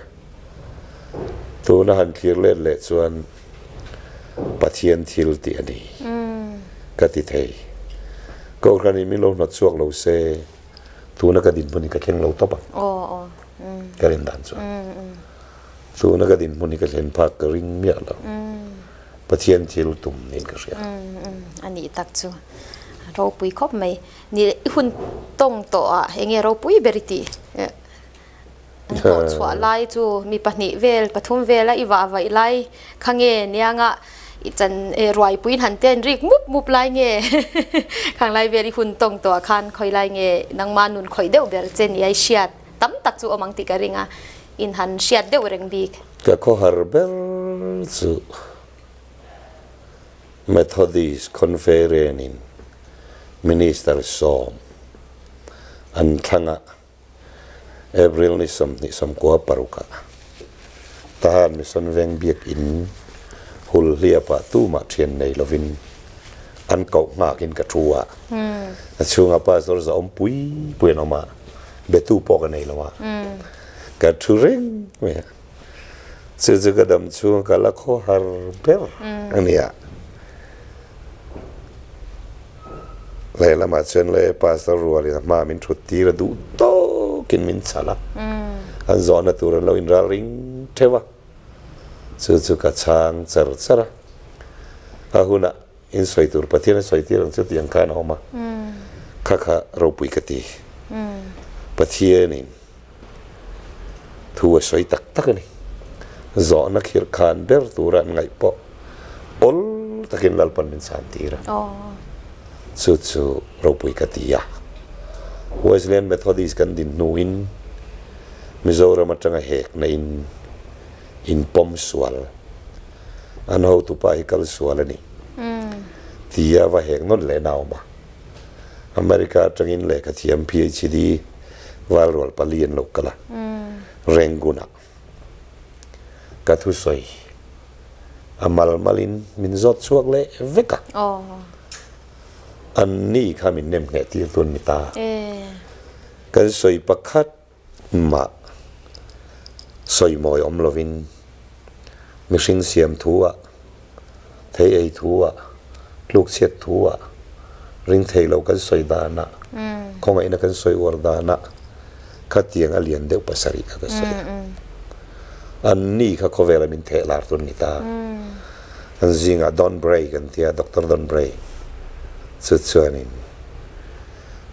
tuna han thlir let leh chuan Pathian thil tih a ni ka ti thei. Kohhranin min lo hnawt chhuak lo se tuna ka dinhmun hi ka thleng lo tawp ang ka rin dan chuan. Tuna ka dinhmun hi ka thlen phak ka ring miah lo. Pathian thil tum niin ka hria. A nih tak chu ropui khawp mai. Ni i hun tawng tawh ah enge ropui ber i tih? An hnawh chhuah lai chu mi pahnih vel pathum vel a i vah vaih lai kha nge nianga i chan ruaipuiin han te an rik mup mup lai nge khang lai vel i hun tawng tawh ah khan khawi lai nge nangmah nun khawih deuh ber che nia i hriat tam tak chu awm ang tih ka ring a. In han hriat deuh reng bik. Ka khawhar ber chu Methodist Conference-in Minister sawm an thlang a, April ni 29 parukah Tahan Mission Veng Biakin hul hliapah tumah thian nei lovin an koh nghakin ka thu a. A chhungah Pastor Zaawm pui pui an awm a. Betu pawh ka nei lo a, ka thu reng mai a. Chu chu ka dam chhung ka la khaw har ber a ni a. Lehlamah chuan le Pastor rualin a hma min thut tir a duh tawkin min chhal a, an zawhna tur an lo inral ring theuh a. Chu chu ka chhang char char a, a hunah in sawi tur Pathian a sawi tir ang chu tih ang khan a awm a, kha kha ropui ka ti. Pathianin thu a sawi tak tak a ni. Zawhna khirh khan ber tura an ngaih pawh awl takin Lalpan min chhan tir a. Chu chu ropui ka ti a. Wesleyan Methodist kan din hnuin Mizoram atanga hekna in inpawm sual an hotupa hi kal sual a ni tia va hek nawn leh na a awm a. America atangin lehkha thiam PhD Valrual pali an lo kal a, Rangoon-ah ka thusawi a mal malin min zawt chhuak leh vek a. Anni kha min nem ngheh tir tun ni ta. Kan sawi pakhat mah sawi mawi awm lovin mihring siam thu ah, thei ei thu ah, tluk chhiat thu ah, ring thei lo kan sawi dan ah, khawngaihna kan sawi uar dan ah khatiang a lian deuh pasarih kha ka sawi a. Anni kha khawvela min theh lar tun ni ta. An zingah Don Bray kan ti a, Doctor Don Bray chu chuanin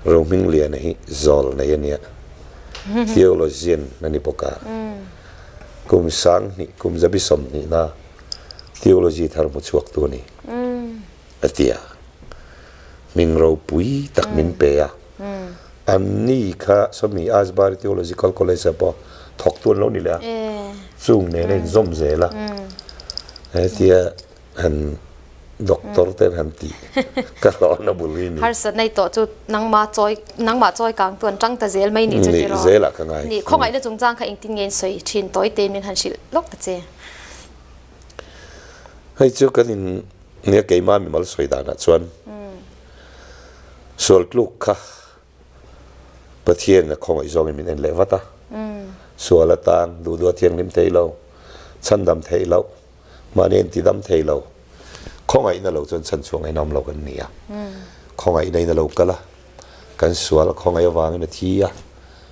Rohmingliana hi zawl nei a nia, theologian a ni bawk a, kum sanghnih, kum zabi sawmhnihna theology thar hmu chhuaktu a ni a ti a, hming ropui tak min pe a, anni kha sawmi Asbury Theological College ah pawh thawktu an lo ni leh a, chung nen a inzawm zel a, hetia han doctor te han ti ka hlawhna bul hi ni. Harsat nei tawh chu nangma chawi nangmah chawi kang tu an tang ta zel mai ni chu tiraw. Ni zel ah ka ngai. Ni khawngaihna chungchang kha engtin nge in sawi thin tawi te min han hrilh lawk ta che. Hei chu kan in nia keimah mimal sawi danah chuan sual tluk kha Pathian a khawngaih zawngin min en leh vat a, sual atan duh duh a thianghlim thei lo, chhandam theih loh, mahni an tidam thei lo, khawngaihna lo chuan chhanchhuah ngaihna awm lo kan ni a. Khawngaihna in a lo kal a, kan sual a khawngaih avangin a thi a,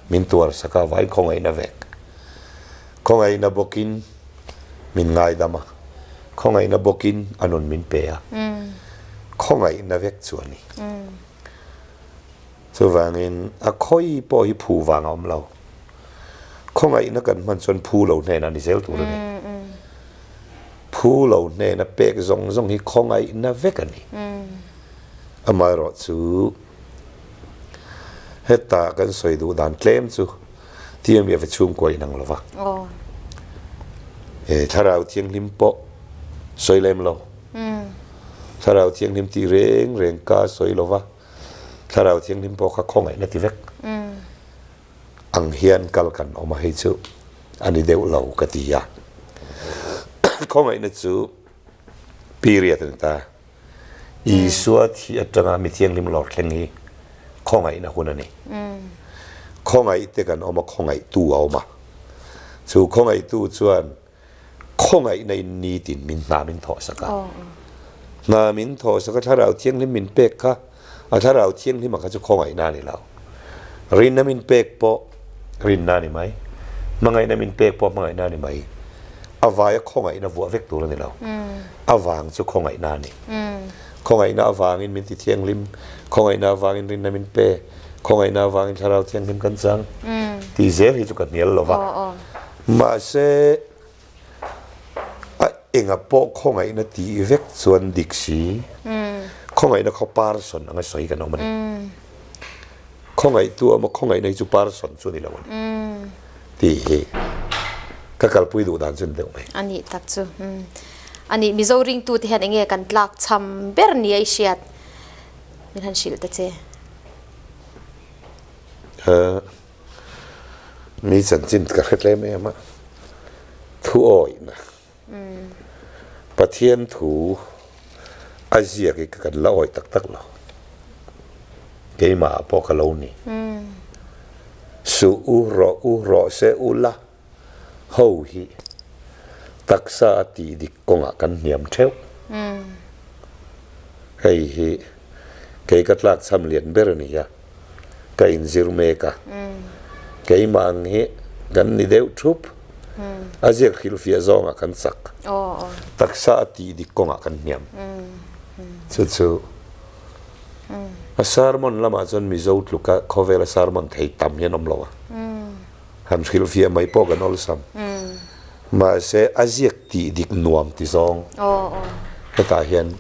min tuar sak a, vain khawngaihna vek. Khawngaihna bawkin min ngaidam a, khawngaihna bawkin a nun min pe a, khawngaihna vek chu a ni. Chuvangin a khawi pawh hi phu vang a awm lo. Khawngaihna kan hman chuan phu lo hnenah ni zel tur a ni. Phu lo hnena pek zawng zawng hi khawngaihna vek a ni. Amaherawh chu heta kan sawi duh dan tlem chu TMF chhungkua inang lo va. Thlarau Thianghlim pawh sawi lem lo. Thlarau Thianghlim tih reng reng ka sawi lo va, Thlarau Thianghlim pawh kha khawngaihna ti vek ang hian kal kan awm a, hei chu a ni deuh lo ka ti a. Khawngaihna chu period a ni ta. Isua thi atanga mi thianghlim lawr thleng hi khawngaihna hun a ni. Khawngaih te kan awm a, khawngaihtu a awm a. Chu khawngaihtu chuan Khawngaihna in nitin min hna min thawh sak a. Hna min thawh sak a, Thlarau Thianghlim min pek kha, a Thlarau Thianghlima kha chu khawngaihna a ni lo. Rinna min pek pawh rinna a ni mai. Hmangaihna min pek pawh hmangaihna a ni mai. A vaia khawngaihna vuah vek tur a ni lo. A vang chu khawngaihna a ni. Khawngaihna avangin min ti thianghlim, khawngaihna avangin rinna min pe, khawngaihna avangin Thlarau Thianghlim kan chang tih zel hi chu ka hnial lo va. Mahse, a enga pawh khawngaihna tih vek chuan dik si, khawngaihna khaw person anga sawi kan awm a ni. Khawngaihtu emaw khawngaihna hi chu person chu a ni lo a ni tih hi ka kalpui duh dan chu a ni deuh mai. A nih tak chu. A nih, Mizo ringtute hian enge kan tlak cham ber nia i hriat? Min han hrilh ta che. Mi chanchin ka hre tlem em a, thu awihna, Pathian thu a ziak hi ka kan la awih tak tak lo, keimah ah pawh ka lo ni. Suh u, rawh u, rawh se u la ho hi taksa a tih dik kawngah kan hniam theuh. Hei hi kei ka tlakchham lian ber a ni a. ka inzir mek a, keimah ang hi kan ni deuh thup. A ziak hrilhfiah zawngah kan chak. Taksa a tih dik kawngah kan hniam. Chu chu a sermon lamah chuan Mizo tluka khawvela sermon thei tam hian awm lo a. Han hrilhfiah mai pawh kan awlsam. Mahse a ziak tih dik nuam ti zawng hetah hian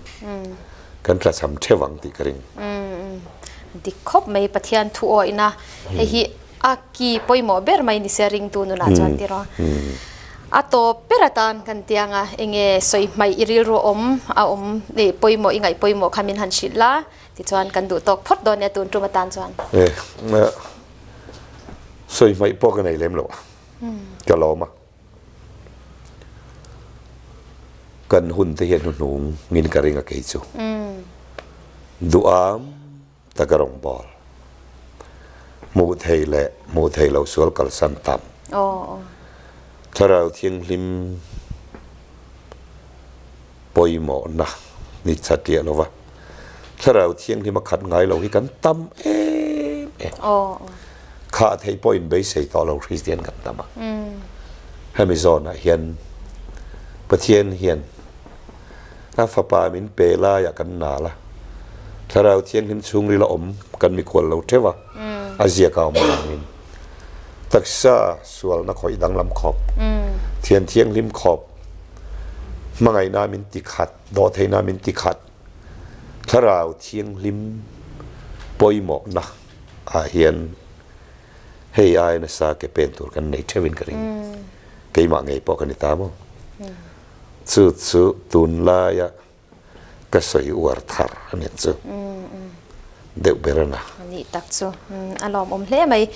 kan tlachham theuh ang tih ka ring. Dik khawp mai Pathian thu awihna hei hi a ki pawimawh ber mai ni se ringtu nunah chuan tiraw. A tawp ber atan kan tiang a enge sawi hmaih i rilru awm a awm pawimawh i ngaih pawimawh kha min han hrilh la tichuan kan duh tawk phawt dawn nia tun tum atan chuan. Sawi hmaih pawh ka nei lem lo a, ka lawm a. Kan hun te hian hnuhnung ngin ka ring a kei chu. Duham taka rawngbawl. Hmuh thei leh hmuh thei lo sual kalsan tam. Thlarau Thianghlim pawimawhna ni chatliah lova Thlarau Thianghlim a khat ngai lo hi kan tam em em. Khah theih pawh inbeisei tawh lo Kristian kan tam a. Hemi zawnah hian Pathian hian a fapa min pe laiah kan nal a, Thlarau Thianghlim chhungril a awm kan mikhual lo theuh a, a ziak a awm avangin taksa sualna khawih danglam khawp, Thian Thianghlim khawp, hmangaihna min ti khat, dawhtheihna min ti khat, Thlarau Thianghlim pawimawhna ah hian hei ai nasa ke pen tur kan nei theuhin ka ring. Keimah ngei pawh ka ni ta maw? Chu chu tunlaia ka sawi uar thar a nih chu deuh ber a na. Nih tak chu a lawmawm hle mai.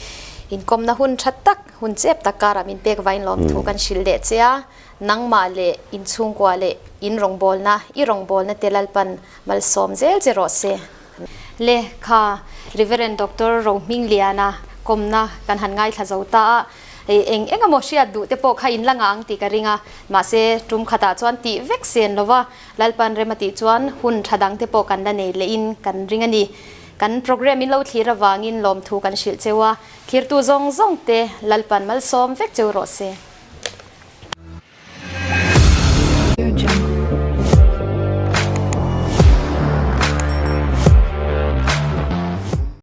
Inkawmna hun tha tak, hun chep tak karah min pek vain lawmthu kan hrilh leh che a. Nangmah leh inchhungkua leh in rawngbawlna, i rawngbawlna te Lalpan malsawm zel che rawh se. Le kha Reverend Doctor Rohmingliana kawmna kan han ngaithla zo ta a. Hei eng eng emaw hriat duh te pawh kha in la ngah ang tih ka ring a, mahse tum khatah chuan tih vek sen lo va, Lalpan rem a tih chuan hun tha dang te pawh kan la nei leh in kan ring a ni. Kan programme in lo thlir avangin lawmthu kan hrilh cheu a, thlirtu zawng zawng te Lalpan malsawm vek cheu rawh se.